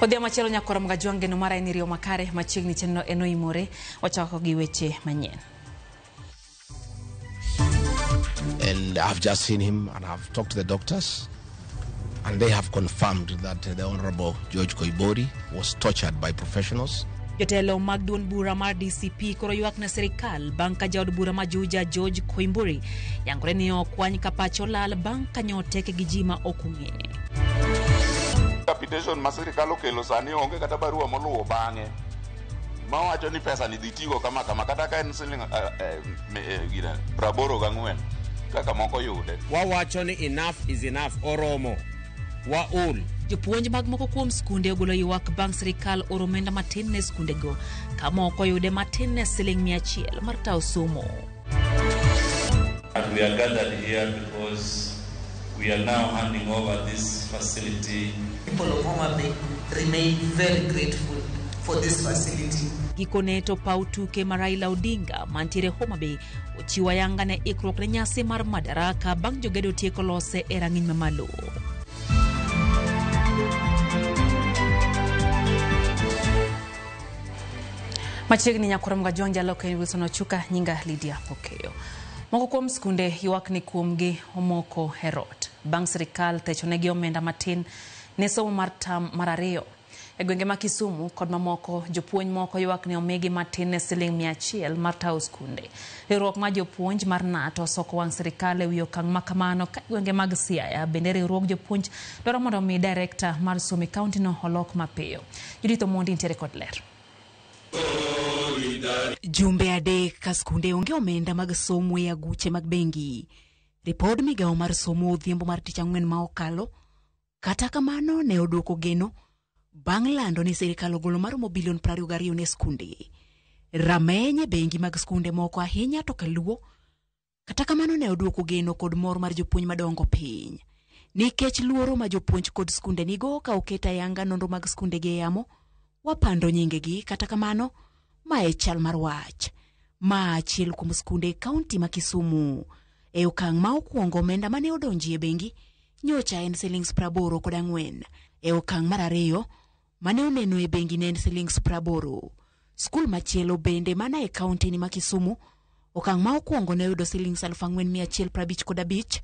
Odhiambo machielo nyakoro Mgajwang' geno mara en iriyo makare machiegni chenro en oimore wachako gi weche manyien. And I've just seen him and I've talked to the doctors, and they have confirmed that the Honorable George Koimburi was tortured by professionals. Jotelo mag duond bura mar DCP koro ywak ne sirikal bang' ka jaod bura ma Juja George Koimburi yangore ni okwany ka pache olal bang' ka nyoteke gi ji ma ok ong'e. Capitation ma sirikal okelo sani onge kata barua moluwo bang'e mawacho ni pesa ni dhi tigo kama kama kata ka en siling 84 kaka moko yude. Wawacho ni enough is enough, oromo, waol. Jopuonj mag moko kuom skunde ogolo ywak bang' sirikal oro omenda matin ne skundego ka moko yude matin ne siling 100 mar tawo somo. And we are gathered here because we are now handing over this facility. People of Homa Bay remain very grateful for this facility. Gikone to paw tuke ma Raila Odinga mantiere Homa Bay ochiwo ayanga ne ikruok ne nyasi mar Madaraka bang' jogedo tieko lose e rang'iny mamalo. Machiegni nyakoro Mgajwang' jaloko en Wilson Ochuka, nyinga Lydia Okeyo. Moko kuom skunde ywak ni kuomgi omoko e rot bang' sirikal techonegi omenda matin ne somo mar tam mar ariyo. E gwenge ma Kisumu kod mamoko, jopuonj moko ywak ni omigi matin ne siling 100 mar tawo skunde. Riwruok mar jopuonj mar KNUT osoko wang' sirikal e wi okang' ma kamano ka gwenge mag Siaya bende riwruog jopuonj dwaro mondo omi direkta mar somo e kaunti no olok mapiyo. Judith Omondi nitiere kod ler. Jumbe adek ka skunde onge omenda mag somo e aguche mag bengi. Ripod migawo mar somo odhiambo mar tich ang'wen ma okalo, kata kamano ne oduoko geno bang' lando ni sirikal ogolo maromo bilion 22 ne skunde. Rameny e bengi mag skunde moko ahinya to kaluo, kata kamano ne oduoko geno kod mor mar jopuonj madongo piny. Nikech luoro ma jopuonj kod skunde nigo ka oket ayanga nonro mag skunde gi e yamo, wapando nyingegi, kata kamano ma e chal mar wach. Ma achiel kuom skunde e kaunti ma Kisumu. E okang' ma okwongo omenda mane odonji e bengi nyocha en silings 84. E okang' mar ariyo mane oneno e bengi ne en silings 80. Skul machielo bende mana e kaunti ni ma Kisumu, okang' ma okwongo ne oyudo silings 4,155,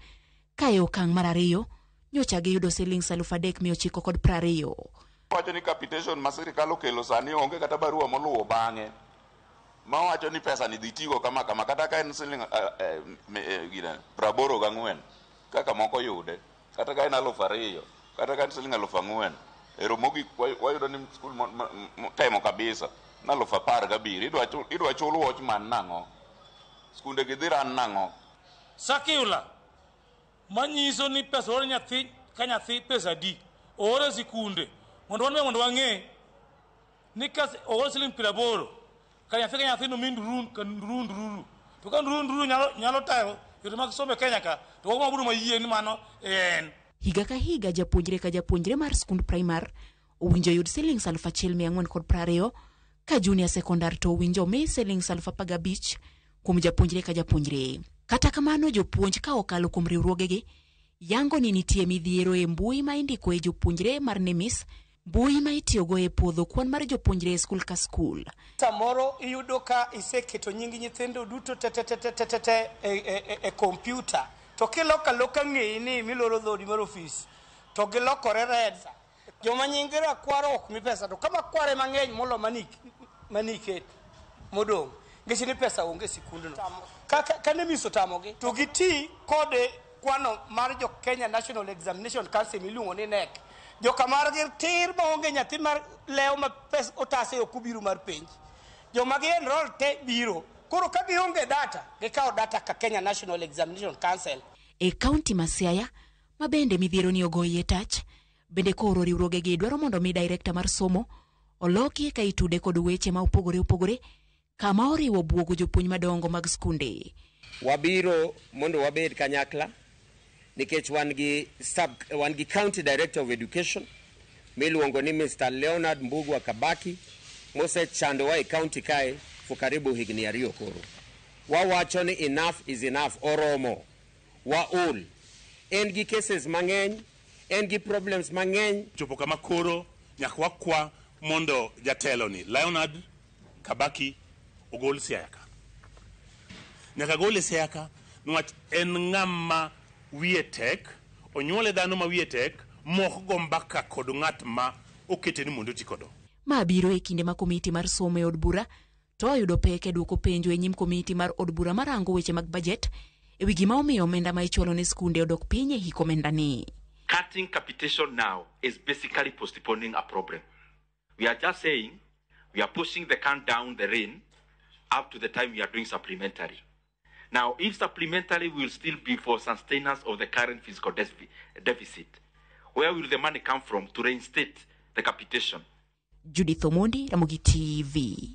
ka e okang' mar ariyo nyocha giyudo silings 3,920. Wacho ni capitation ma sirikal okelo sani onge kata barua moluwo bang'e mawacho ni pesa ni dhi tigo kama kama kata ka en siling 84 kaka moko yude, kata ka en 2,000, kata ka en siling 4,000. Ero mogik wayudo ni skul temo kabisa na 17,000. Idwa chul watchman nang'o? Skunde gi dhi ran nang'o? Circular manyiso ni pesa oro nyathi ka nyathi pesa adi oore sikunde mondo wan be mondo wang'e ni ka oor siling 80 ka nyathi ka nyathi nomi ndururu ka ndururu ndururu to ka ndururu ndururu nyalo tayo yore mag somo e Kenya ka to wabiro mayie ni mano en. Higa ka higa japuonjre ka japuonjre mar skund primar owinjo yud silings 1,420 ka junior secondar to owinjo omi silings 15,000 kuom japuonjre ka japuonjre. Kata kamano jopuonj ka okalo kuom riwruogegi yango ni nitie midhiero e mbui ma indiko e jopuonjre mar NEMIS, mbui ma itiyogo e puodho kwan mar jopuonjre e skul ka skul. Samoro iyudo ka iseketo nying nyithindo duto te te te te te te te e kompyuta, to kiloko aloka ng'eyi ni miloro dhodi mar ofis to gilokore red. Joma nying rakwaro ok mi pesa, to kama kware mang'eny molo maniketo modong' nikech ni pesa onge e sikundno. Ka NEMIS otamogi to giti kode kwano mar jo Kenya National Examination Council miluongo ni KNEC. Joka margi tir maonge nyathi mar lewo ma pes otase ok obiro mar penj. Joma gi enroll te biro. Koro ka gionge data, gikawo data ka Kenya National Examination Council. E kaunti ma Siaya, ma bende midhiero ni ogoyie tach, bende koro riwruogegi dwaro mondo mi direkta mar somo oloki ka itude kod weche ma opogore opogore kama oriwo buogo jopuonj madongo mag skunde. Wabiro mondo wabed kanyakla nikech wan gi County Director of Education miluongo ni Mr. Leonard Mbugua Kabaki mosechandowa e county kae for karibu higni 2 koro. Wawacho ni enough is enough, oromo, waol. En gi cases mang'eny, en gi problems mang'eny. Chopo kama koro Nyaka wakwa mondo jatelo ni Leonard Kabaki ogol Siaya ka. Nyaka gole Siaya ka niwach en ng'ama wiye tek, onyuole dhano ma wiye tek, mok go mbaka kod ng'at ma okete ni mondo oti kodo. Ma biro e kinde ma komiti mar somo e od bura to oyudo pek e dwoko penjo e nyim komiti mar od bura marango weche mag bajet e wi gima omiyo omenda ma ichulo ne skunde odok piny e hik omenda ni. Cutting capitation now is basically postponing a problem. We are just saying we are pushing the can down the rain up to the time we are doing supplementary. Now, if supplementary will still be for sustenance of the current fiscal deficit, where will the money come from to reinstate the capitation? Judith Omondi, Ramogi TV.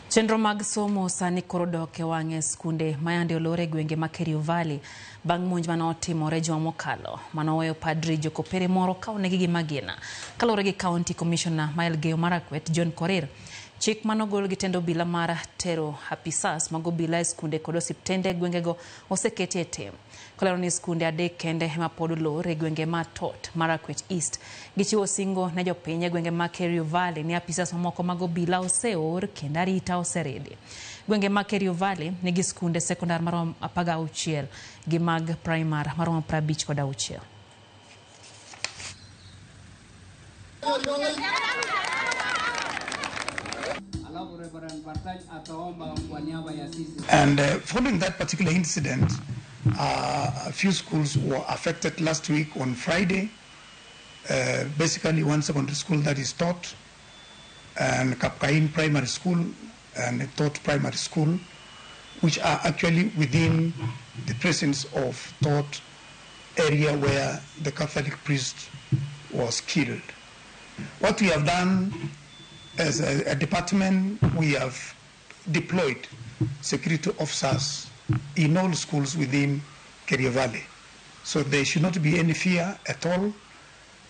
Chenro mag somo sani koro dok e wang'e skunde mayande olor e gwenge ma Kerio Valley bang' monj mane otimore juma mokalo manoweyo padri jokopere moro ka onegi gi magina. Kaluwore gi County Commissioner ma Elgeyo Marakwet John Korir, chik manogol gi tend obila mar tero apisas mag obila e skunde kod osiptende e gwengego oseketi e tim. Kolero ni skunde adek kende ema pod olor e gwenge ma Tot, Marakwet East. Gichiwo singo ne jopiny e gwenge ma Kerio Valley ni apisas mamoko mag obila oseor kendo arita oseridi. Gwenge ma Kerio Valley nigi skunde sekondar maromo 16 gi mag primar maromo 56. And following that particular incident, a few schools were affected last week on Friday. Basically one secondary school that is taught, and Kapkain Primary School and Tot Primary School, which are actually within the presence of Tot area where the Catholic priest was killed. What we have done as a department, we have deployed security officers in all schools within Kerio Valley. So there should not be any fear at all.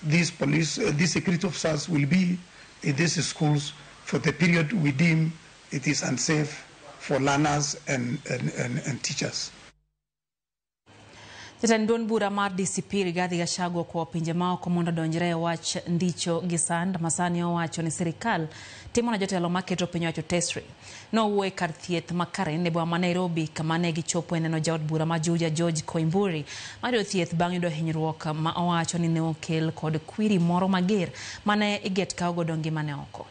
These security officers will be in these schools for the period we deem it is unsafe for learners and teachers. Jatend duond bura mar DCP Rigathi Gachagua okwayo pinje maoko mondo odonjre e wach ndicho gi sand ma sani owacho ni sirikal timo ne jotelo maketo piny owacho tesre. Nowuoyo e kar thieth ma Karen e boma ma Nairobi kama ne gichopo e neno jaod bura ma Juja George Koimburi mayudo thieth bang' yudo hinyruok ma owacho ni ne okel kod kwiri moro mager mane iget kaw godo ngimane oko.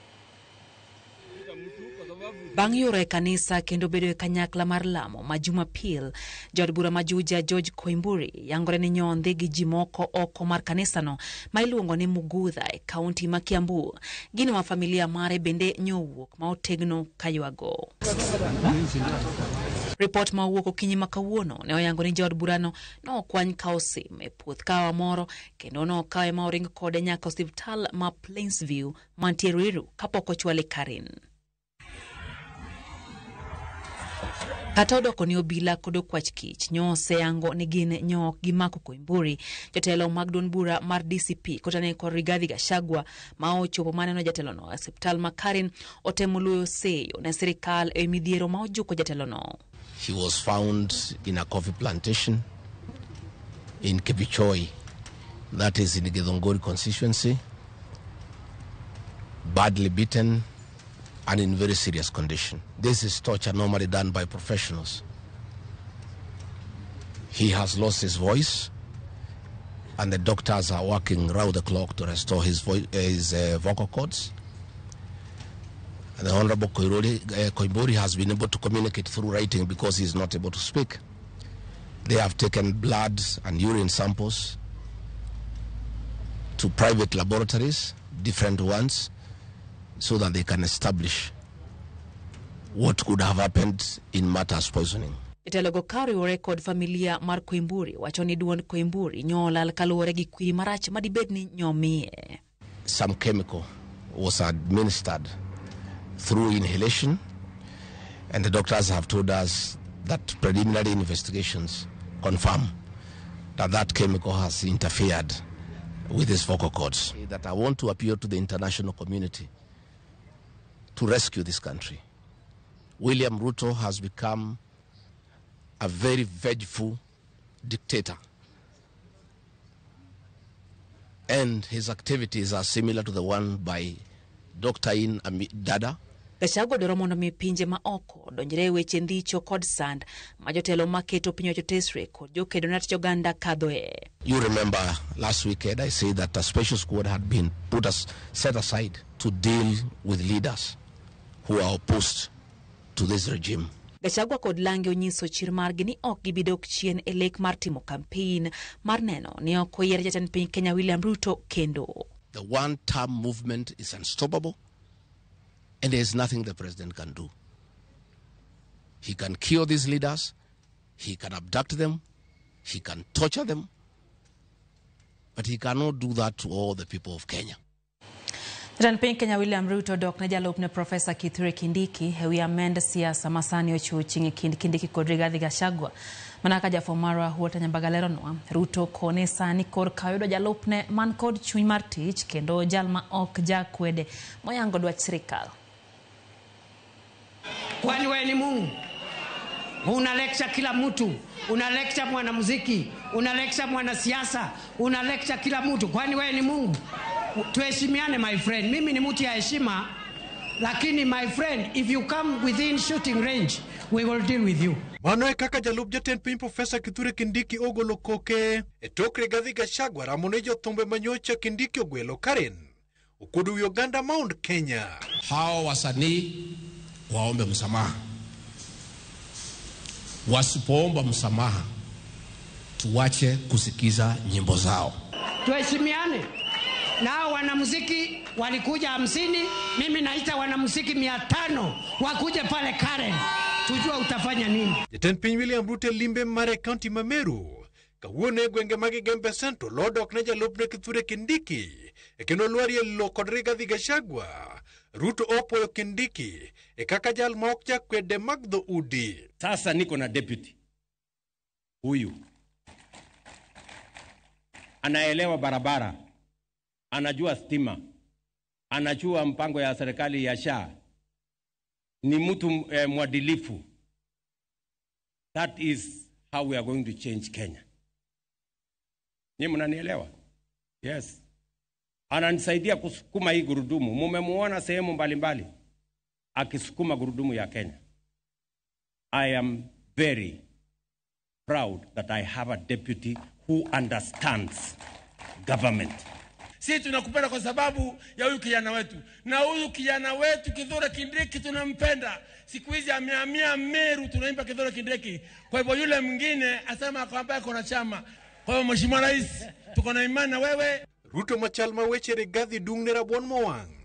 Bang' yoro e kanisa kendo bedo e kanyakla mar lamo ma Jumapil, jaod bura ma Juja George Koimburi yangore ni nyondhi gi ji moko oko mar kanisano ma iluongo ni Mugudha e kaunti ma Kiambu. Gino ma familia mare bende nyowuok ma otegno kaywago. Ripot ma owuok okinyi ma kawuono ne oyango ni jaod burano nokwany ka osim e puoth kawa moro kendo nokawe ma oring kode nyaka osiptal ma Plainsview mantie Ruiru kapok ochwale Karen. Kata odoko ni obila kod okwach kich nyo oseyango ni gin nyo ok gimako Koimburi. Jotelo mag duond bura mar DCP kotane kod Rigathi Gachagua ma ochopo maneno jatelono e osiptal ma Karen otemo luoyo seyo ne sirikal e midhiero ma ojuko jatelono. He was found in a coffee plantation in Kibichoi, that is in the Githunguri constituency, badly beaten and in very serious condition. This is torture normally done by professionals. He has lost his voice, and the doctors are working round the clock to restore his vocal cords. And the Honorable Koimburi has been able to communicate through writing because he is not able to speak. They have taken blood and urine samples to private laboratories, different ones, so that they can establish what could have happened in matters poisoning. Jotelo go ka oriwore kod familia mar Koimburi wacho ni duond Koimburi nyolal kaluwore gi kwiri marach madibed ni nyomiye. Some chemical was administered through inhalation, and the doctors have told us that preliminary investigations confirm that that chemical has interfered with his vocal cords. That I want to appeal to the international community to rescue this country. William Ruto has become a very vengeful dictator. And his activities are similar to the one by Dr. In Dada. Gachagua dwaro mondo mi pinje ma oko donjre e weche ndicho kod sand ma jotelo maketo piny owacho tesre kod jokedo ne ratich oganda kadhoe. You remember last weekend I said that a special squad had been set aside to deal with leaders who are opposed to this regime. Gachagua kod Lange onyiso chir margi ni ok gibi dok chien e lek mar timo campaign mar neno ni ok oyier jatend piny Kenya William Ruto kendo. The one-term movement is unstoppable, and there is nothing the president can do. He can kill these leaders, he can abduct them, he can torture them, but he cannot do that to all the people of Kenya. Jatend piny Kenya William Ruto dok ne jalupne Profesa Kithure Kindiki ewi amend siasa masani ochiwo chieng' e kind Kindiki kod Rigathi Gachagua. Mana ka jafwambo marwa Walter Nyambaga leronwa, Ruto kone sani korka oyudo jalupne man kod chuny mar tich kendo jal ma ok jakwede moyango dwach sirikal. Kwani wewe ni Mungu? Una lecture kila mtu, una lecture mwanamuziki, una lecture mwanasiasa, una lecture kila mtu. Kwani wewe ni Mungu? Tuheshimiane my friend. Mimi ni mtu ya heshima, lakini my friend, if you come within shooting range, we will deal with you. Mano e kaka jalup jatend piny Profesa Kithure Kindiki ogolo koke e tok Rigathi Gachagua ramo ne jothumbe manyocha Kindiki ogwelo Karen okuodo wi oganda Mount Kenya. Hao wasanii waombe msamaha. Wasipoomba msamaha, tuwache kusikiza nyimbo zao. Tuheshimiane. Nao wanamuziki walikuja 50, mimi naita wanamuziki 500 wakuje pale Karen. Tujua utafanya nini. Jatend piny William Ruto limbe mare kaunti ma Meru kawuono e gwenge mag Igembe Central odok ne jalupne Kithure Kindiki e kendo lwarie lo kod Rigathi Gachagua. Ruto opoyo Kindiki e kaka jal ma ok jakwede mag dhoudi. Sasa niko na deputy huyu anaelewa barabara, anajua stima, anajua mpango ya serikali ya SHA, ni mtu mwadilifu. That is how we are going to change Kenya. Ni mnanielewa? Yes. Ananisaidia kusukuma hii gurudumu. Mumemuona sehemu mbalimbali akisukuma gurudumu ya Kenya. I am very proud that I have a deputy who understands government. Sisi tunakupenda kwa sababu ya huyu kijana wetu. Na huyu kijana wetu Kithure Kindiki tunampenda. Siku hizi amehamia Meru, tunaimba Kithure Kindiki. Kwa hivyo yule mwingine asema kwamba yuko na chama. Kwa hiyo Mheshimiwa Rais, tuko na imani na wewe. Ruto machal ma weche Rigathi dung' ne rabuon mowang'.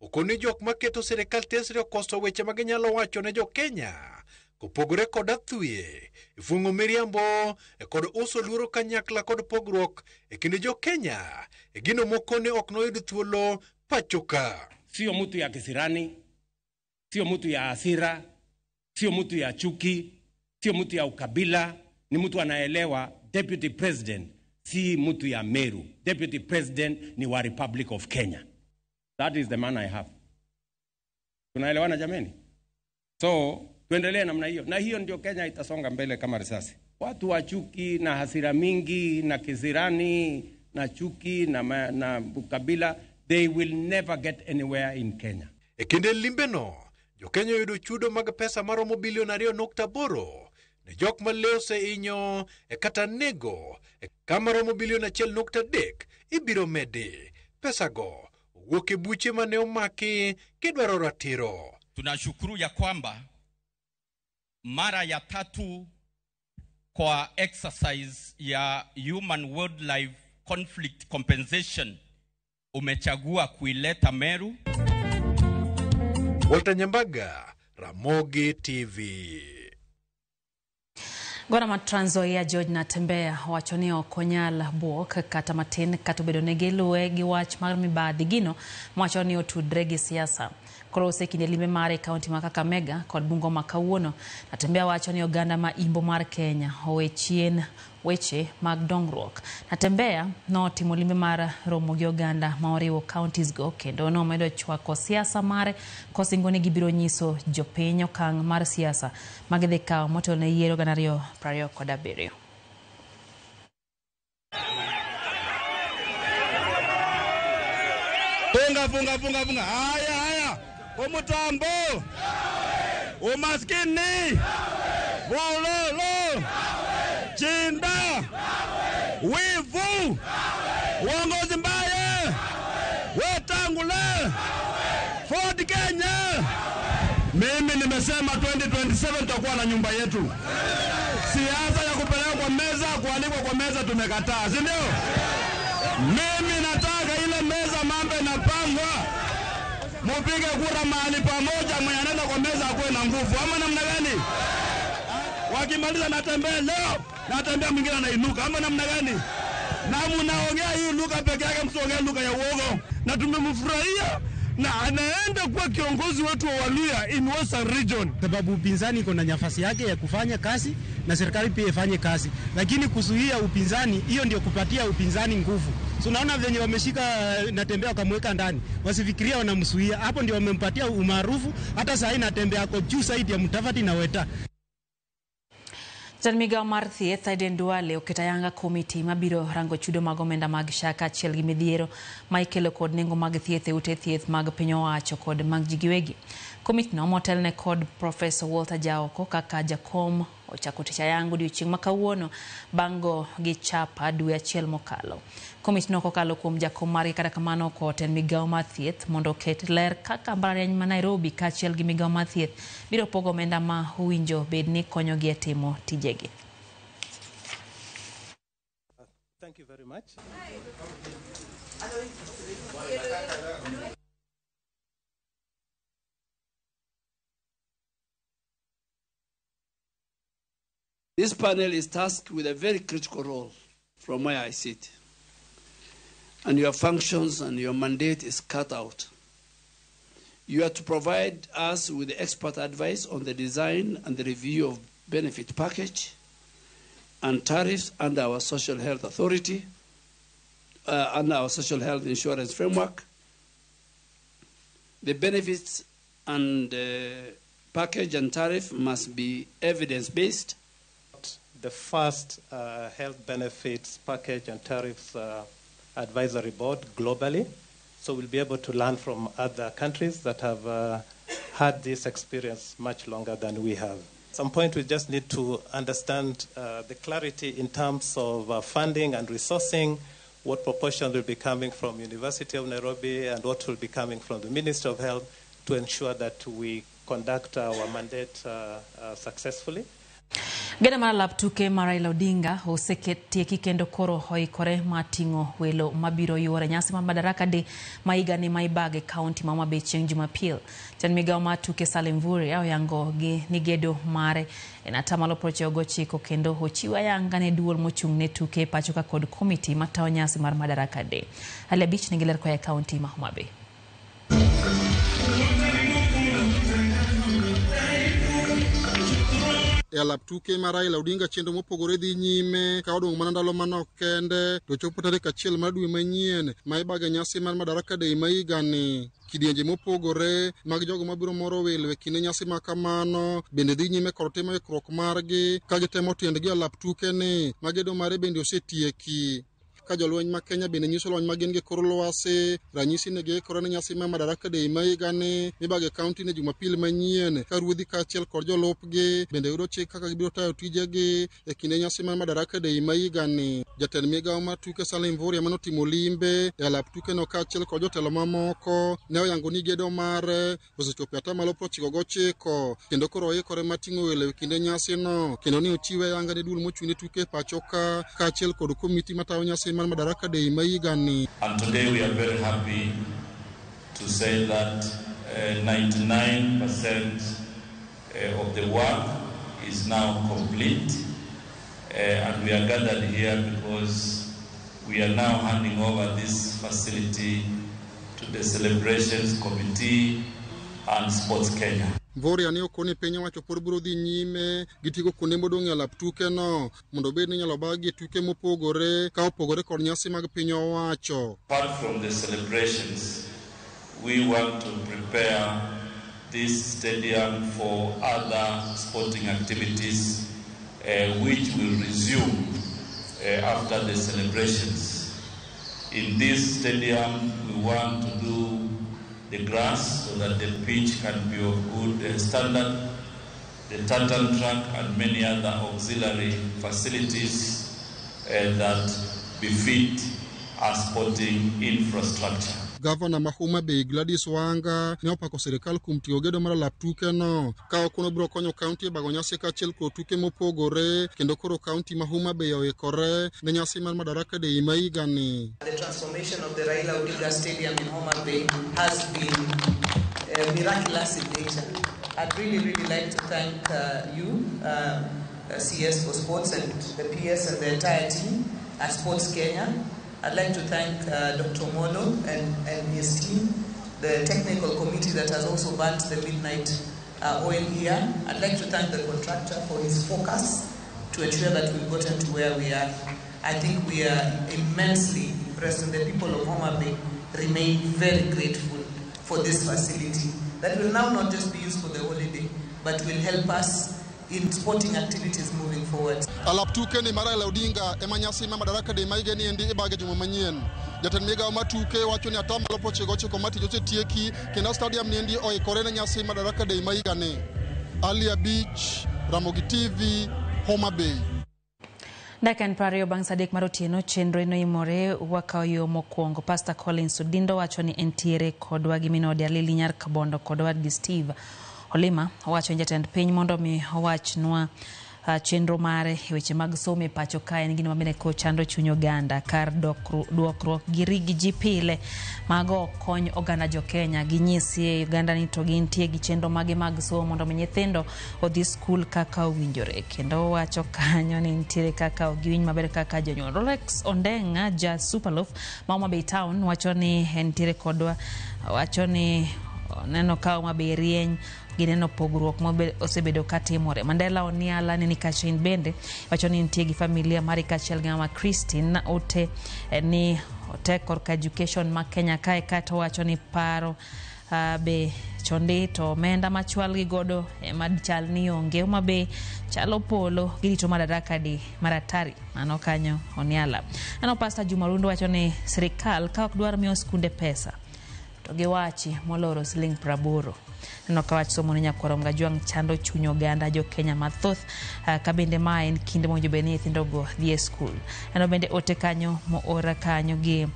Okoni jok maketo sirikal tesre okoso weche ma ginyalo wacho ne jo Kenya. Kopogore kod athwie, ifung'o miriambo kod uso luoro kanyakla kod pogruok e kind jo Kenya. E gino moko ne ok noyud thuolo pacho ka. Sio mtu ya kisirani, sio mtu ya hasira, sio mtu ya chuki, sio mtu ya ukabila, ni mtu anaelewa deputy president si mtu ya Meru. Deputy president ni wa Republic of Kenya. That is the man I have. Tunaelewana jameni? So tuendelee namna hiyo. Na hiyo ndio Kenya itasonga mbele kama risasi. Watu wa chuki na hasira mingi na kisirani na chuki na ukabila, they will never get anywhere in Kenya. E kinde limbeno, jo Kenya oyudo chudo mag pesa maromo bilion 2.8 ne jok ma le oseinyo e kata nego e kama romo bilion 1.3 ibiro medi. Pesago owuok e buche mane omaki kidwaro ratiro. Tunashukuru ya kwamba mara ya tatu kwa exercise ya Human Wildlife Conflict Compensation umechagua kuileta Meru. Walter Nyambaga, Ramogi TV. Gwana ma Trans Nzoia George Natembeya wacho ni ok onyal buok kata matin kata obedo ni giluwe gi wach mar mibadhi gino mowacho ni otudre gi siasa. Koro osekinde limbe mare e kaunti ma Kakamega kod Bungoma kawuono. Natembeya wacho ni oganda ma imbo mar Kenya owe chien weche mag dongruok. Natembeya notimo limbe mar romo gi oganda ma oriwo counties go kendo nomedo chwako siasa mare kosingo ni gibiro nyiso jopiny okang' mar siasa ma gidhi kawo motelo ne yiero 2027. Funga, funga, funga, funga. Haya, haya. Umutambo. Umaskini. Bulolo. Chinda. Wivu. Uongozi mbaya. Wetangula. Ford Kenya. Mimi nimesema 2027 tutakuwa na nyumba yetu. Siasa ya kupelekwa kwa meza, kualikwa kwa meza tumekataa, si ndio? Mimi nataka ile meza mambo inapangwa. Mupige kura mahali pamoja, mwenye anaenda kwa meza akuwe na nguvu. Ama namna gani? Wakimaliza natembea leo, natembea mwingine anainuka. Ama namna gani? Na mnaongea hii lugha peke yake, msiongee lugha ya uongo. Na tumemfurahia na anaenda kuwa kiongozi wetu wa Waluya in Western Region. Sababu upinzani iko na nafasi yake ya kufanya kazi na serikali pia ifanye kazi, lakini kuzuia upinzani, hiyo ndio kupatia upinzani nguvu. So naona venye wameshika Natembea wakamweka ndani, wasifikiria wanamzuia, hapo ndio wamempatia umaarufu. Hata saa hii Natembea ako juu zaidi ya Mudavadi na Weta. Jatend migao mar thieth Aden Duale oketo ayanga komiti mabiro rango chudo mag omenda mag SHA kaachiel gi midhiero ma ikelo kod nengo mag thieth e ute thieth mag piny owacho kod mag ji giwegi. Komitno motelne kod Profesa Walter Jaoko kaka jakom ochako tich ayanga odiochieng' ma kawuono bang' go gi chapa dwe achiel mokalo. Komitno kokalo kuom jakom margi kata kamano kotend migao mar thieth mondo oket ler kaka mbalariany ma Nairobi kaachiel gi migao mar thieth biro pogo omenda ma owinjo bed ni konyogi e timo tijegi. Thank you very much. This panel is tasked with a very critical role from where I sit. And your functions and your mandate is cut out. You are to provide us with expert advice on the design and the review of benefit package and tariffs under our social health authority, under our social health insurance framework. The benefits and package and tariff must be evidence-based. The first health benefits package and tariffs advisory board globally. So we'll be able to learn from other countries that have had this experience much longer than we have. At some point, we just need to understand the clarity in terms of funding and resourcing, what proportion will be coming from University of Nairobi and what will be coming from the Ministry of Health to ensure that we conduct our mandate successfully. Geda mar lap tuke mar Raila Odinga oseketieki kendo koro oikore mar ting'o welo mabiro yuore nyasi mar Madaraka Day ma higani ma ibage e kaunti ma Homa Bay chieng' Jumapil. Jatend migao mar tuke Salim Mvurya oyango gi ni gedo mare en 99% kendo ochiwo ayanga ne duol mochung' ne tuke e pacho ka kod komiti matayo nyasi mar Madaraka Day. Ali abich nigi ler koa e kaunti ma Homa Bay. E alap tuke mar Raila Odinga chenro mopogore dhi nyime ka odong' mana ndalo manok kende to chopo tarik 1 mar dwe manyien ma ibage nyasi mar Madaraka Day ma higani. Kidienje mopogore mag jogo mabiro moro welo e kinde nyasi ma kamano bende dhi nyime kod timo ikruok margi ka gitemo tiendgi e alap tuke ni ma gedo mare bende osetieki. Ka jolweny ma Kenya bende nyiso lony ma gin gi kor lwasi, ranyisi ne giikore ne nyasi mar Madaraka Day ma higani mibage kaunti ne Jumapil manyien ka ruodhi kaachiel kod jolupgi bende yudo chik kaka gibiro tayo tijegi e kinde nyasi mar Madaraka Day ma higani. Jatend migao mar tuke Salim Mvurya manotimo limbe e alap tukeno kaachiel kod jotelo mamoko ne oyango ni gedo mare osechopo e 99% kendo koro oikore mar ting'o welo e kinde nyasino kendo ni ochiwe ayanga ne duol mochung' ne tuke e pacho ka kaachiel kod komiti matayo nyasi mar Madaraka Day ma higani. And today we are very happy to say that 99% of the work is now complete, and we are gathered here because we are now handing over this facility to the Celebrations Committee and Sports Kenya. Mvurya ne okoni piny owacho pod biro dhi nyime gi tigo kuonde modong' e alap tukeno mondo obed ni inyalo bagi tuke mopogore ka opogore kod nyasi mag piny owacho. Apart from the celebrations, we want to prepare this stadium for other sporting activities which will resume after the celebrations. In this stadium, we want to do the grass so that the pitch can be of good standard, the tartan track and many other auxiliary facilities that befit a sporting infrastructure. Gavana ma Homa Bay Gladys Wanga ne opako sirikal kuom tiyo gedo mar alap tuke no ka okono biro konyo kaunti e bago nyasi kaachiel kod tuke mopogore kendo koro kaunti ma Homa Bay oikore ne nyasi mar Madaraka Day ma higani. The transformation of the Raila Odinga Stadium in Homa Bay has been miraculous in nature. I'd really, really like to thank you, CS for Sports and the PS and the entire team at Sports Kenya. I'd like to thank Dr. Molo and his team, the technical committee that has also burnt the midnight oil here. I'd like to thank the contractor for his focus to ensure that we've gotten to where we are. I think we are immensely impressed, and the people of Homa Bay remain very grateful for this facility that will now not just be used for the holiday, but will help us in sporting activities moving forward. Alap tuke ni mar Raila Odinga ema nyasi ma Madaraka Day ma higani endi ibage juma manyien. Jatend migawo mar tuke wacho ni atamalo 99 mar tich osetieki kendo stadium ni endi oikore ne nyasi Madaraka Day ma higani. Ali Abich, Ramogi TV, Homa Bay. Dakika en 20 bang' saa 3 mar otieno chenro enoimore wakawo yo mokwongo. Pastor Collins Odindo wacho ni entiere kodwa gi minode Alili Nyar Kabondo kod owadgi Steve Olima. Owacho ni jatend piny mondo mi owachnwa chenro mare e weche mag somo e pacho ka en gino mabende kochando chuny oganda kar duokruok gi rig ji pile mago kony oganda jo Kenya ginyisi oganda ni to gintie gi chenro mage mag somo mondo mi nyithindo odhi skul kaka owinjore. Kendo owacho kanyo ni nitiere kaka ok giwinj maber kaka jonyuol. Rolex Ondenga ja Superloaf ma Homa Bay Town wacho ni entiere kodwa, wacho ni neno ka Homa Bay rieny gineno pogruok mosebedo katimore. Mandela Oniala ni Nikachin bende wacho ni nitie gi familia mari kaachiel gi mama Christine Ote ni otek korka education ma Kenya kae kata wacho ni paro be chondi to omenda machwal gi godo ema chal ni onge. Homa Bay chalo polo girito Madaraka Day maratari. Mano kanyo Oniala. Ano Pastor Juma Rundo wacho ni sirikal ka ok dwar miyo skunde pesa to giwachi moloro siling 80. Neno ka wach somo ni nyakwaro Mgajwang' chando chuny oganda jo Kenya mathoth ka bende ma en kinde mowinjo bed ni nyithindogo dhi e skul. Neno bende ote kanyo moora kanyo gi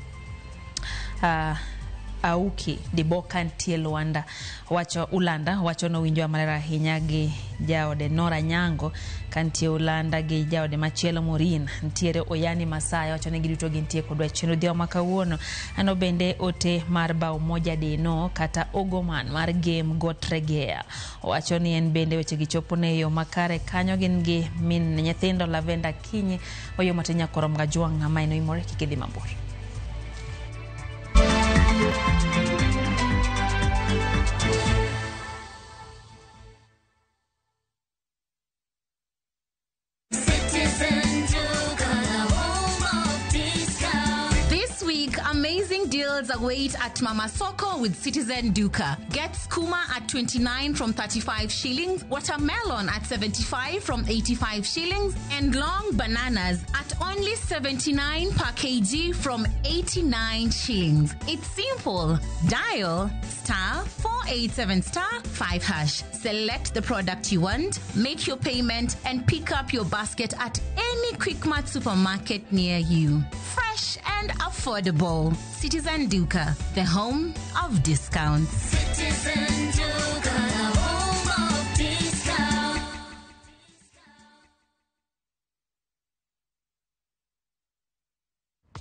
Auki Diboka nitie Luanda wacho Ulanda wacho nowinjo maler ahinya gi jaode Nora Nyango kantie Ulanda gi jaode machielo Morin nitiere Oyani Masaya wacho ni giduto gintie kodwa chenro odhiambo ma kawuono. Ano bende ote mar bao moja deno kata ogoman mar game Gotregea wacho ni en bende weche gichopo ne yo makare kanyo gin gi min nyithindo Lavenda Kinyi oyo matin nyakwaro Mgajwang' ng'ama en oimore kik idhi mabor. This week, amazing deals await at Mama Soko with Citizen Duka. Get skuma at 29 from 35 shillings, watermelon at 75 from 85 shillings, and long bananas at only 79 per kg from 89 shillings. It's simple. Dial *487*5#. Select the product you want, make your payment, and pick up your basket at any Quickmart supermarket near you. Fresh and affordable. Citizen Duka, the home of discounts. Citizen Duka, the home of discounts.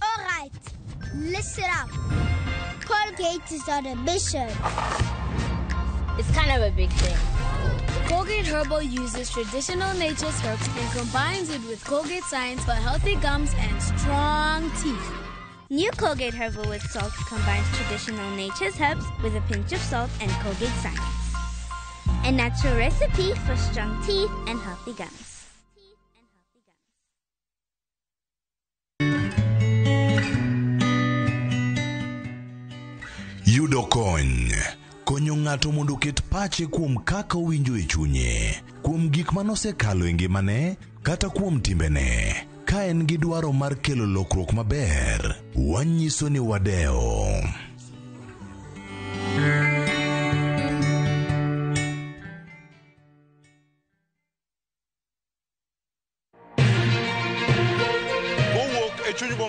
All right, listen up. Colgate is on a mission. It's kind of a big thing. Colgate Herbal uses traditional nature's herbs and combines it with Colgate science for healthy gums and strong teeth. New Colgate Herbal with Salt combines traditional nature's herbs with a pinch of salt and Colgate science. A natural recipe for strong teeth and healthy gums. Yudo kony konyo ng'ato mondo oket pache kuom kaka owinjo e chunye, kuom gik manosekalo e ngimane kata kuom timbene. Ka en gi dwaro mar kelo lokruok maber, wanyiso ni wadewo.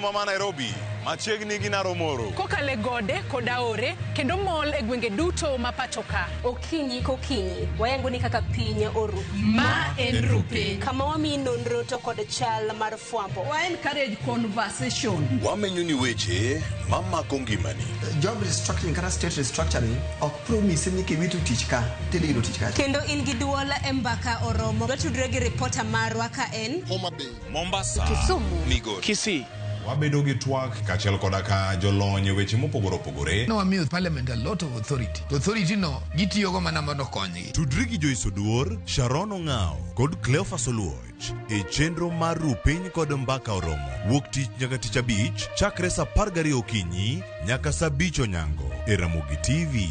boma ma Nairobi, machiegni gi Naromoro. Kokale gode kod aore kendo mol e gwenge duto ma pacho ka. Okinyi kokinyi wayango ni kaka piny oru. Ma en Rupiny. Kama wamiyi nonro to kod chal mar fwambo. Wa encourage conversation. Wamenyo ni weche mamako ngimani. Job restructuring kata state restructuring ok promise ni kiwito tich ka tidhi yudo tich kacha. Kendo in gi duol e mbaka oromo. Watudre gi ripota marwa ka en Homa Bay, Mombasa, Kisumu, Migori, Kisii. Wabedo gi twak kaachiel koda ka jolony e weche mopogore opogore. Nowamiyo parliament a lot of authority. To authority no gitiyogo mana mondo okonygi. Tudri gi Joyce Oduor, Sharon Ong'ao kod Cleophas Oluoch e chenro mar Rupiny kod Mbaka Oromo wuok tich nyaka tich abich chakre saa 12 okinyi nyaka saa 5 onyango e Ramogi TV.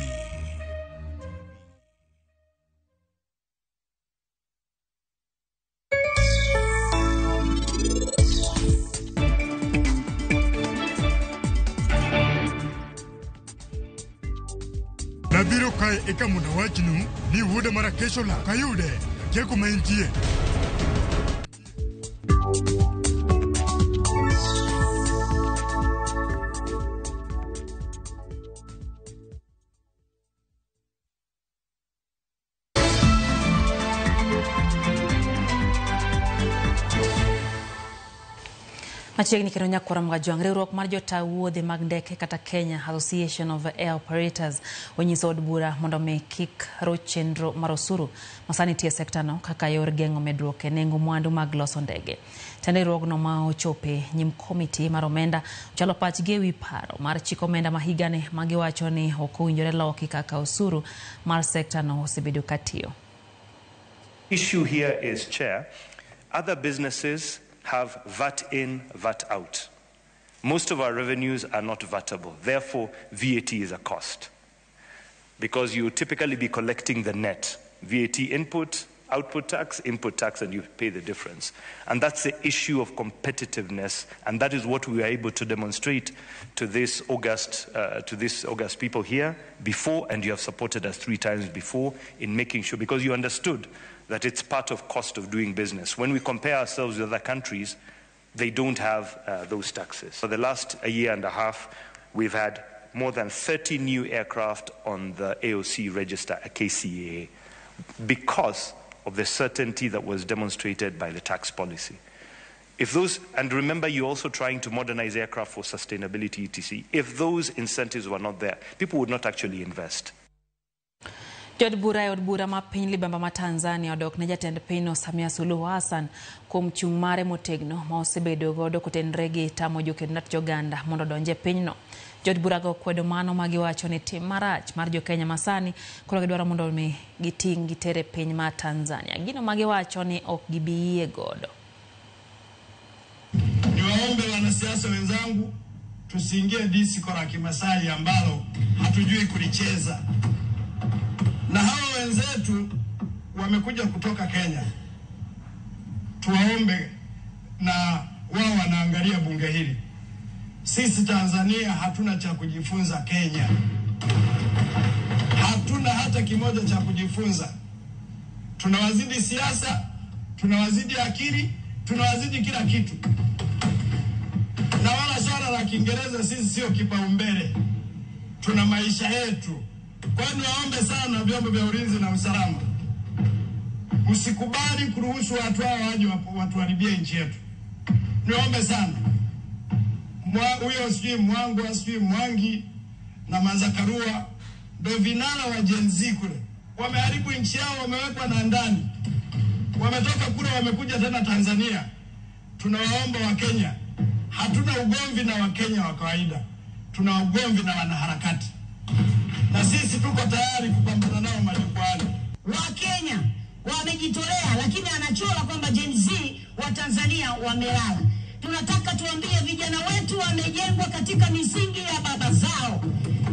Nabiro kae eka mondo awachnu ni wuoda mara kesho lal kayude akia kuma entie. Machiegni kendo nyakwara Mgajwang', riwruok mar jotaa wuodhe mag ndeke kata Kenya Association of Air Operators onyiso od bura mondo mi kik roch chenro mar osuru masani nitie e sekta no kaka yor geng'o medruok e nengo mwandu mag loso ndege. Tend riwruogno ma ochope nyim komiti mar omenda ochalo pachgi ewi paro mar chiko omenda ma higani ma giwacho ni ok owinjore loki kaka osuru mar sekta no osebedo katiyo. Issue here is, Chair, other businesses have VAT in, VAT out. Most of our revenues are not VATable. Therefore, VAT is a cost. Because you typically be collecting the net. VAT input, output tax, input tax, and you pay the difference. And that's the issue of competitiveness, and that is what we were able to demonstrate to this August people here before, and you have supported us 3 times before in making sure, because you understood that it's part of cost of doing business. When we compare ourselves with other countries, they don't have those taxes. For the last year and a half, we've had more than 30 new aircraft on the AOC register at KCAA because of the certainty that was demonstrated by the tax policy. If those, and remember, you're also trying to modernize aircraft for sustainability, etc. If those incentives were not there, people would not actually invest. Jood bura e od bura ma piny libamba ma Tanzania odok ne jatend pinyno Samia Suluhu Hassan kuom chung' mare motegno ma osebedo godo kotenre gi tamo jokednat joganda mondo odonj e pinyno. Jood burago kwedo mano ma giwacho ni tim marach mar jokenya masani koro gidwaro mondo mi giting' gitere piny ma Tanzania. Gino ma giwacho ni ok gibi yie godo. Niwaombe wanasiasa wenzangu tusiingie disco la Kimasai ambalo hatujui kulicheza. Na hawa wenzetu wamekuja kutoka Kenya. Tuwaombe na wao wanaangalia bunge hili. Sisi Tanzania hatuna cha kujifunza Kenya. Hatuna hata kimoja cha kujifunza. Tunawazidi siasa, tunawazidi akili, tunawazidi kila kitu. Na wala swala la Kiingereza sisi sio kipaumbele. Tuna maisha yetu. Kwa hiyo niwaombe sana vyombo vya ulinzi na usalama, msikubali kuruhusu watu hao waje watuharibie nchi yetu. Niwaombe sana. Huyo sijui Mwangwa, sijui Mwangi na Manzakarua ndio vinara wa Gen Z kule. Wameharibu nchi yao, wamewekwa na ndani. Wametoka kule wamekuja tena Tanzania. Tunawaomba wa Kenya, hatuna ugomvi na Wakenya wa kawaida. Tuna ugomvi na wanaharakati. Na sisi tuko tayari kupambana nao majukwani. Wakenya wamejitolea, lakini anachora kwamba Gen Z wa Tanzania wamelala. Tunataka tuambie vijana wetu wamejengwa katika misingi ya baba zao.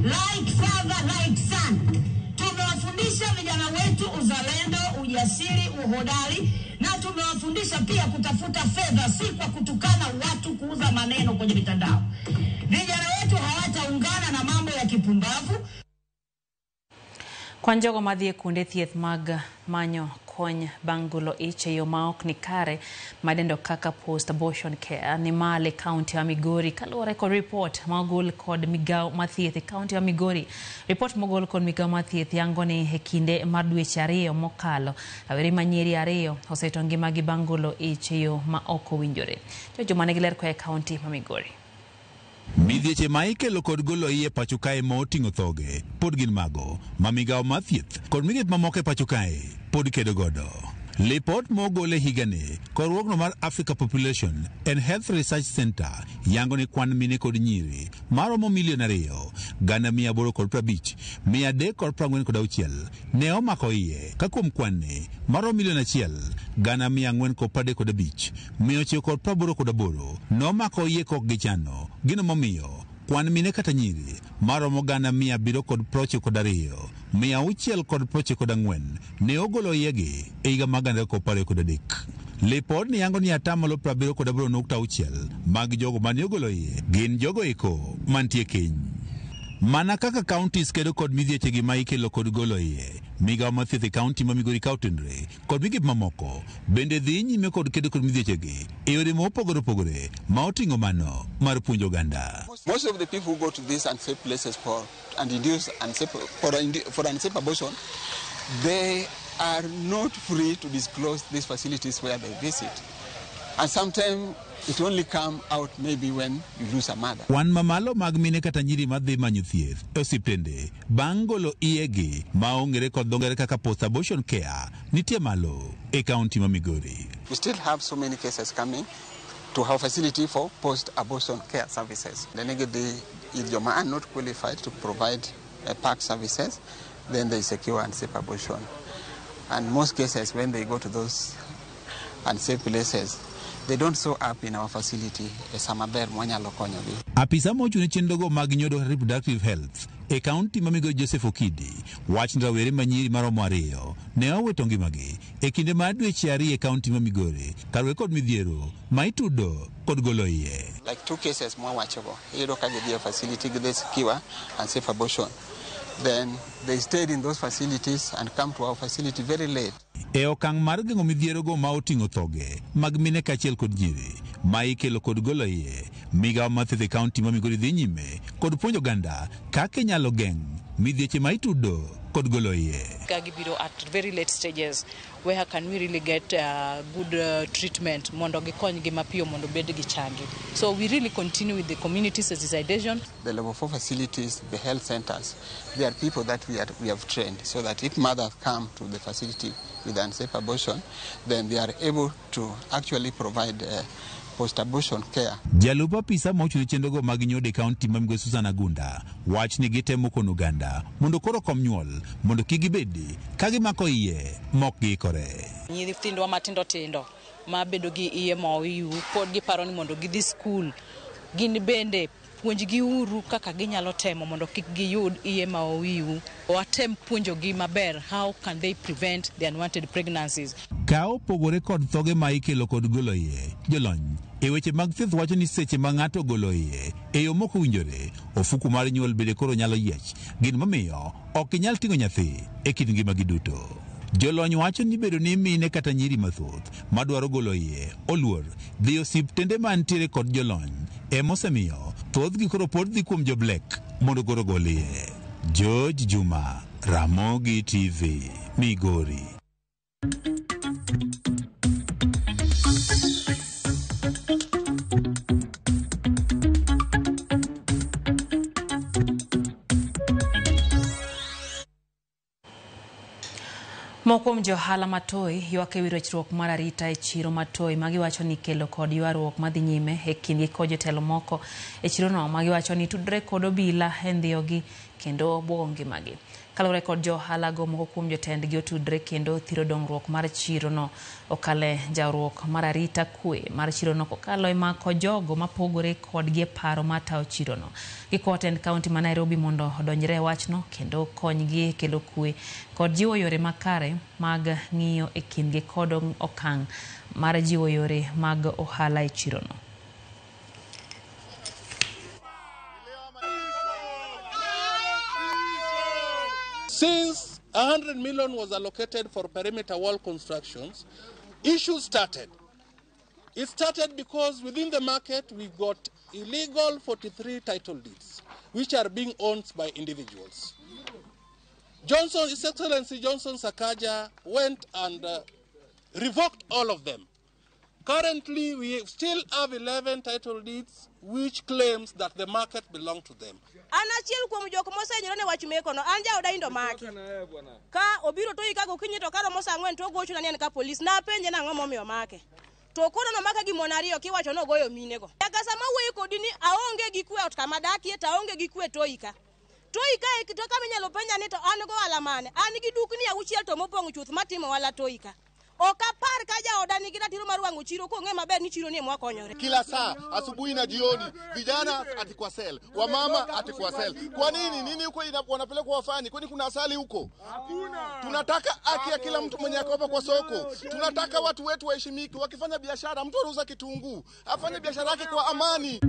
Like father, like son. Tumewafundisha vijana wetu uzalendo, ujasiri, uhodari, na tumewafundisha pia kutafuta fedha, si kwa kutukana watu, kuuza maneno kwenye mitandao. Vijana wetu hawataungana na mambo ya kipumbavu. Kwan jogo madhi e kuonde thieth mag manyo kony bang' golo ich e yo ma ok ni kare madendo kaka post abortion care ni malo e kaunti ma Migori kaluwore kod ripot ma ogol kod migawo mar thieth e kaunti ma Migori. Ripot mogol kod migawo mar thieth yango ni e kinde mar dweche 2 mokalo, rawere manyiri 2 osewito ngimagi bang' golo ich e yo ma ok owinjore. Joma nigi ler koa e kaunti ma Migori. Midhieche ma ikelo kod golo iye pacho kae ma oting'o thoge pod gin mago ma migawo mar thieth kod migepe mamoko e pacho kae pod kedo godo. Lipot mogol e higani kod riwruogno mar Africa Population and Health Research Center yango ni kwan mine kod nyiri maromo milion 2,850,346 ne omako iye ka kuom kwan ni maromo milion 1,435,988 nomako iye kok gichano gino momiyo kwan mine kata nyiri maromo 792,694 ne ogolo iyegi e higa mar 2023. Lipod ni yango ni atamalo 78.6 mag jogo mane ogolo iye gin jogo eko mantie keny. Mana kaka counties kedo kod midhiechegi ma ikelo kod golo iye, migawo mar thieth e kaunti ma Migori ka otenore kod migepe mamoko bende dhi nyime kod kedo kod midhiechegi e yore mopogore opogore ma oting'o mano mar puonjo oganda. Most of the people who go to these unsafe places for and induce unsafe, for unsafe abortion, they are not free to disclose these facilities where they visit. And sometimes it only comes out maybe when you lose a mother. Kwan mamalo mag mine kata nyiri madhi manyo thieth e osiptende bang' golo iyegi ma ong'ere kod dho ngere kaka post abortion care nitie malo e kaunti ma Migori. We still have so many cases coming to our facility for post-abortion care services. Then if you are not qualified to provide PAC services, then they secure unsafe abortion. And most cases when they go to those unsafe places, they don't show up in our facility samaber mwanyalo konyogi. Apisa mochung' ne chenrogo mag nyodo reproductive health e kaunti ma Migori Joseph Okidi wach ni rawere manyiri maromo 2 ne owito ngimagi e kinde mar dweche 2 e kaunti ma Migori kaluwore kod midhiero ma itudo kod golo iye. Like 2 cases mwawachogo, iyudo ka gidhi e facility gidhi secure unsafe abortion. Then they stayed in those facilities and come to our facility very late. E okang' mar geng'o midhierogo ma oting'o thoge mag mine kaachiel kod nyiri ma ikelo kod golo iye, migawo mar thieth e kaunti ma Migori dhi nyime kod puonjo oganda kaka inyalo geng' midhieche ma itudo kod golo iye. Ka gibiro at very late stages, where can we really get good treatment mondo gikonygi mapiyo mondo bed gi changi. So we really continue with the community sensitization. The level 4 facilities, the health centers, they are people that we have trained so that if mothers come to the facility with unsafe abortion, then they are able to actually provide post-abortion care. Jalup apisa mochung' ne chenrogo mag nyodo e kaunti ma Migori Susan Agunda wach ni gitemo kono oganda mondo koro kom nyuol mondo kik gibedi ka gimako iye mok giikore. Nyithindwa matindo tindo ma bedo gi iye ma owiyu pod giparo ni mondo gidhi skul, gin bende puonjgi uru kaka ginyalo temo mondo kik giyud iye ma owiyu. Watem puonjogi maber how can they prevent the unwanted pregnancies. Ka opogore kod thoge ma ikelo kod golo iye, jolony e weche mag thieth wacho ni seche ma ng'ato ogolo iye e yo mok owinjore, ofuku mar nyuol bende koro nyalo yiech, gin momiyo ok inyal ting'o nyathi e kit ngimagi duto. Jolony wacho ni bedo ni mine kata nyiri mathoth madwaro golo iye oluor dhi osiptende mantiere kod jolony emosemiyo thothgi koro pod dhi kuom jo black mondo koro gol iye. George Juma, Ramogi TV, Migori. Moko kuom johala matoi ywak ewi rochruok mar arita e chiro matoi magiwacho ni kelo kod ywaruok madhi nyime e kindgi kod jotelo moko e chirono magiwacho ni tudre kod obila e ndhiyogi kendo buogo ngimagi. Kaluwore kod johala go, moko kuom jotendgi otudre kendo thiro dongruok mar chirono okale njawruok mar arita kwe mar chirono kokalo e mako jogo mapogore kodgi e paro mar tayo chirono. Gikwayo tend kaunti ma Nairobi mondo odonjre e wachno kendo konygi e kelo kwe kod jiwo yore makare mag ng'iyo e kindgi kod okang' mar jiwo yore mag ohala e chirono. Since 100 million was allocated for perimeter wall constructions, issues started. It started because within the market we got illegal 43 title deeds, which are being owned by individuals. Johnson, His Excellency Johnson Sakaja went and revoked all of them. Currently, we still have 11 title deeds which claims that the market belonged to them. An achiel kuom jok mosehinyore ne wach mekono, an jaoda indo maki. Ka obiro to ika gokinyi to karomo saa ang'wen to ogochona ni en ka polis. Napenje nang'o momiyo omake. To koro nomaka gi mon ariyo kiwacho nogoyo minego. Nyaka sama awuoyo kodi ni aonge gi kwe ot kama adakie to aonge gi kwe Toi ka. Toi ka to kama inyalo penja ni to an go ohala mane? An gi dukni auchiel to mopong' chuth matimo ohala Toi ka. Ok apar ka jaoda nigi ratiro mar wang'o chiro kong'e maber ni chiro ni ema wakonyore. Kila saa asubuhi na jioni, vijana ati kwa sel, wamama ati kwa sel. Kwa nini? Nini huko wanapelekwa wafanye? Kwani kuna asali huko? Hakuna. Tunataka haki ya kila mtu mwenye akopa kwa soko. Tunataka watu wetu waheshimike. Wakifanya biashara, mtu anauza kitunguu, afanye biashara yake kwa amani.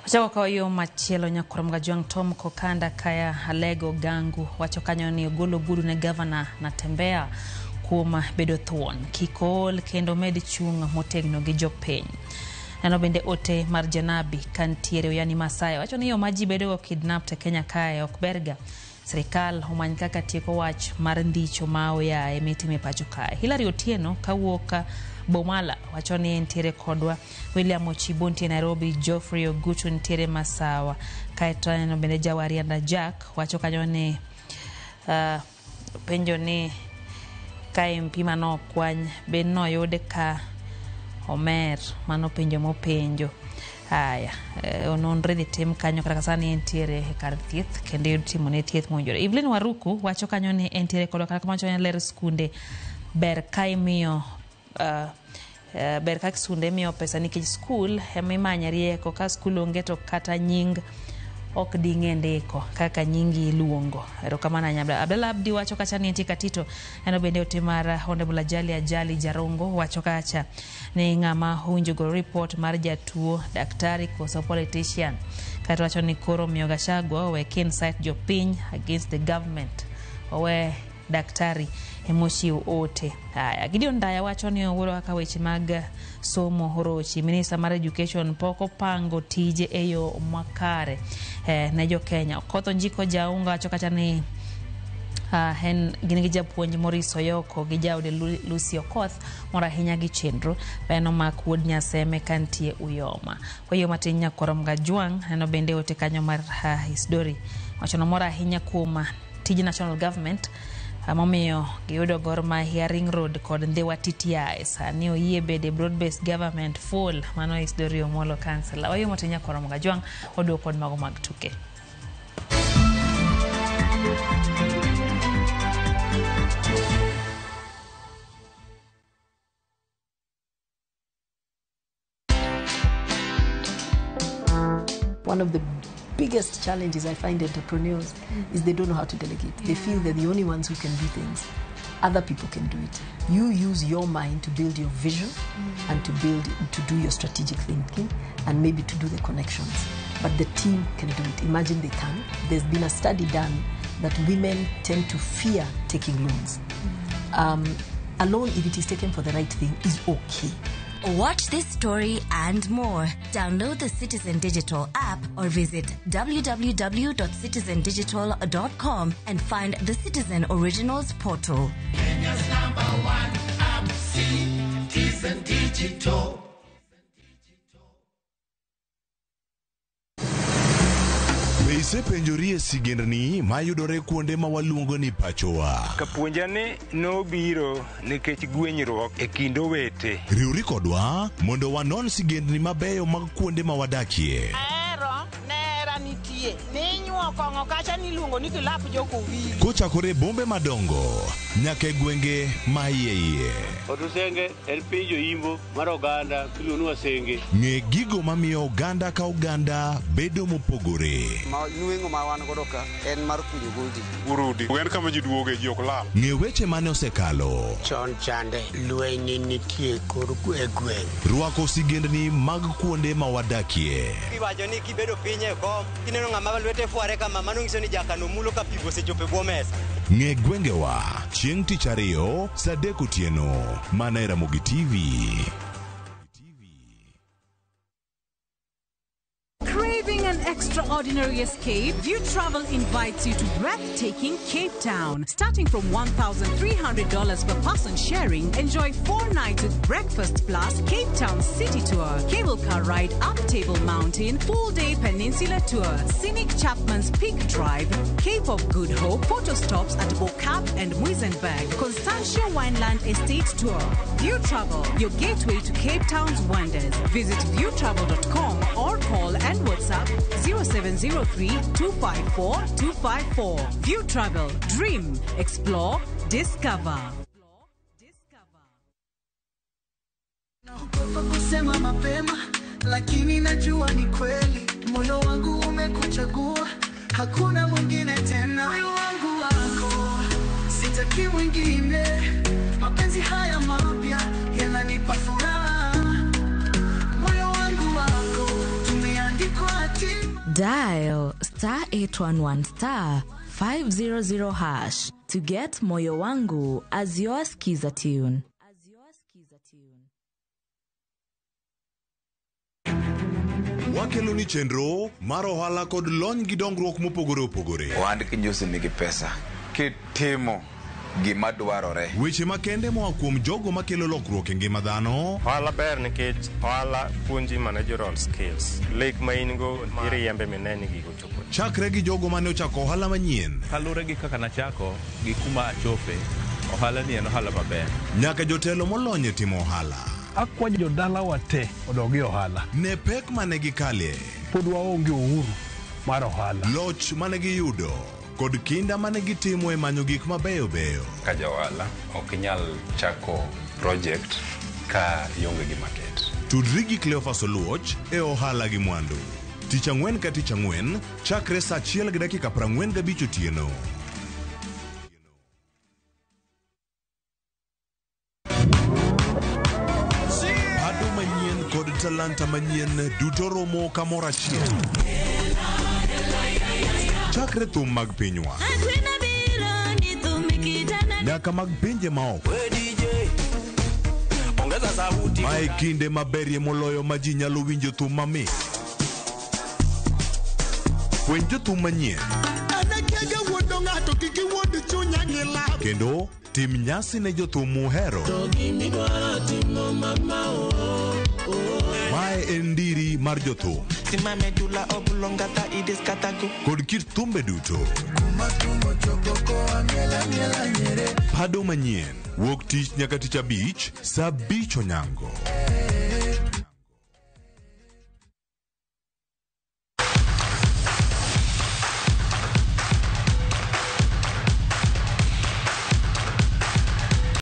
Wachako kawo yo machielo nyakurom Gajwang' Tom Kokanda kaya Alego Gangu wacho kanyo ni ogolo ogudu ne gavana Natembeya kuom bedo thuon kik ool kendo med chung' motegno gi jopiny. Neno bende ote mar Janabi kantiere Oyani Masaya wacho ni yo ma ji bedogo kidnapped e Kenya kae ok berga. Sirikal omany kaka tieko wach mar ndicho ma oyaye mitime pacho kae. Hilary Otieno kawuok Bomala wacho ni entiere kodwa. William Ochibo nitie Nairobi, Geoffrey Ogutu nitiere Masawa. Kaeto aneno bende Jawarianda Jack wacho kanyo ni penjo ni ka MP manokwany be noyude ka omer, mano penjo mopenjo. Aya, nonro idhi tim kanyo kata sani entiere e kar thieth kendo itimone thieth mowinjore. Evelyn Waruku wacho kanyo ni entiere kodwa kata kamano wacho ni ler skunde ber ka imiyo ber ka skunde imiyo pesa nikech skul ema imanye rieko ka skul onge to kata nying ok ding'e ndiko kaka nyingi iluongo. Erokamano ahinya. Abdalla Abdi wacho kacha ni entie Katito. Eno bende ote mar Honorable Ajali Ajali Jarongo wacho kacha ni ng'ama owinjo golo report mar jatuo, daktari koso politician. Kaeto wacho ni koro miyo Gachagua owe incite jopiny against the government. Owe daktari emochiw ote. Haya, Gideon Ndaya wacho ni owuoro kaka weche mag somo orochi. Minista mar education pok opango tije e yo makare ne jo Kenya. Okoth Onjiko Jaunga wacho kacha ni en gin gi japuonj Maurice Oyoko gi jaode Lucy Okoth mor ahinya gi chenro en omak wuod Nyaseme kantie Uyoma. Kwa hiyo matin nyakorom Gajwang' neno bende ote kanyo mar Isdori wacho no mor ahinya kuom tij national government momiyo giyudo Gor Mahia Ring Road kod Ndhiwa TTI sani oyie bede broad based government full. Mano Isdori Omolo kansela. Wayo matin nyakorom Gajwang' oduok kod mago mag tuke. One of the biggest challenges I find entrepreneurs is they don't know how to delegate. They feel they're the only ones who can do things. Other people can do it. You use your mind to build your vision and to do your strategic thinking and maybe to do the connections. But the team can do it. Imagine they can. There's been a study done that women tend to fear taking loans. A loan, if it is taken for the right thing, is okay. Watch this story and more. Download the Citizen Digital app or visit www.citizendigital.com and find the Citizen Originals portal. Kenya's number one app, Citizen Digital. Be isepenjori e sigendni mayudore kuonde ma waluongo ni pachowa? Kapuonjane nobiro nikech gwenyruok e kind owete. Riwri kodwa mondo wanon sigendni mabeyo mag kuonde ma wadakie. Ahero nera nitie ninyuok kong'o kacha niluongo ni kilap jokowili. Kochakore e bombe madongo nyaka e gwenge ma iye iye. Otusenge en piny joimbo mar oganda miluongo ni Wasenge. Ng'e gigo mamiyo oganda ka oganda bedo mopogore. Ma nweng'o ma wan godo ka en mar kunyo goldi. Urudi. En kama ji duoge ji ok lal. Ng'e weche mane osekalo. Chon chande lweny nitie kor e gweng'. Rwako sigendni mag kuonde ma wadakie. Iwacho ni kibedo piny e kom, kineno ng'ama lwete fware kama, mano nyiso ni jakano mulo ka pi osechopo e bwo mesa. Ng'e gwengewa chieng' tich ariyo saa 3 otieno mana e Ramogi TV. Craving an extraordinary escape? View Travel invites you to breathtaking Cape Town. Starting from $1,300 per person sharing, enjoy 4 nights with breakfast plus Cape Town City Tour, cable car ride up Table Mountain, full-day peninsula tour, scenic Chapman's Peak Drive, Cape of Good Hope, photo stops at Bo-Kaap and Muizenberg, Constantia Wineland Estate Tour. View Travel, your gateway to Cape Town's wonders. Visit viewtravel.com or call and WhatsApp 0703 254 254. View Travel, dream, explore, discover. Naogopa kusema mapema, lakini najua ni kweli. Moyo wangu umekuchagua, hakuna mwingine tena. Moyo wangu wako, sitaki mwingine. Mapenzi haya mapya yananipa furaha. Moyo wangu wako, tumeandikwa hatima. Dial star 811 star 500 hash to get Moyo Wangu as your skiza tune. Wakelo ni chenro mar ohala kod lony gi dongruok mopogore opogore. Ohand kinyosi nigi pesa kitimo gima dwarore. Weche makende moa kuom jogo makelo lokruok e ngima dhano. Ohala ber nikech ohala puonji managerial skills. Lek ma in go iriembe mineni ni gigo chopo. Chakre gi jogo mane ochako ohala manyien. Kaluwore gi kaka nachako gi kuma achope, ohala ni en ohala maber. Nyaka jotelo molony e timo ohala. Akwayo jodalawa te odog e ohala. Ne pek mane gikale. Pod waonge uhuru mar ohala. Loch mane giyudo kod kinda mane gitimo e manyo gik mabeyo beyo. Ka ja ohala ok inyal chako project ka ionge gi market. Tudri gi Cleophas Oluoch e ohala gi mwandu. Tich ang'wen ka tich ang'wen chakre saa 1:45 otieno. Ado manyien kod talanta manyien duto romo kamoro achiel. Chakre thum mag pinywa nyaka mag pinje maoko. Mae kinde maberie moloyo ma ji nyalo winjo thum mamit. Fweny jothum manyien kendo tim nyasi ne jothum muhero. Mae en ndiri mar jothum kod kit thumbe duto. Pado manyien wuok tich nyaka tich abich saa 5 onyango.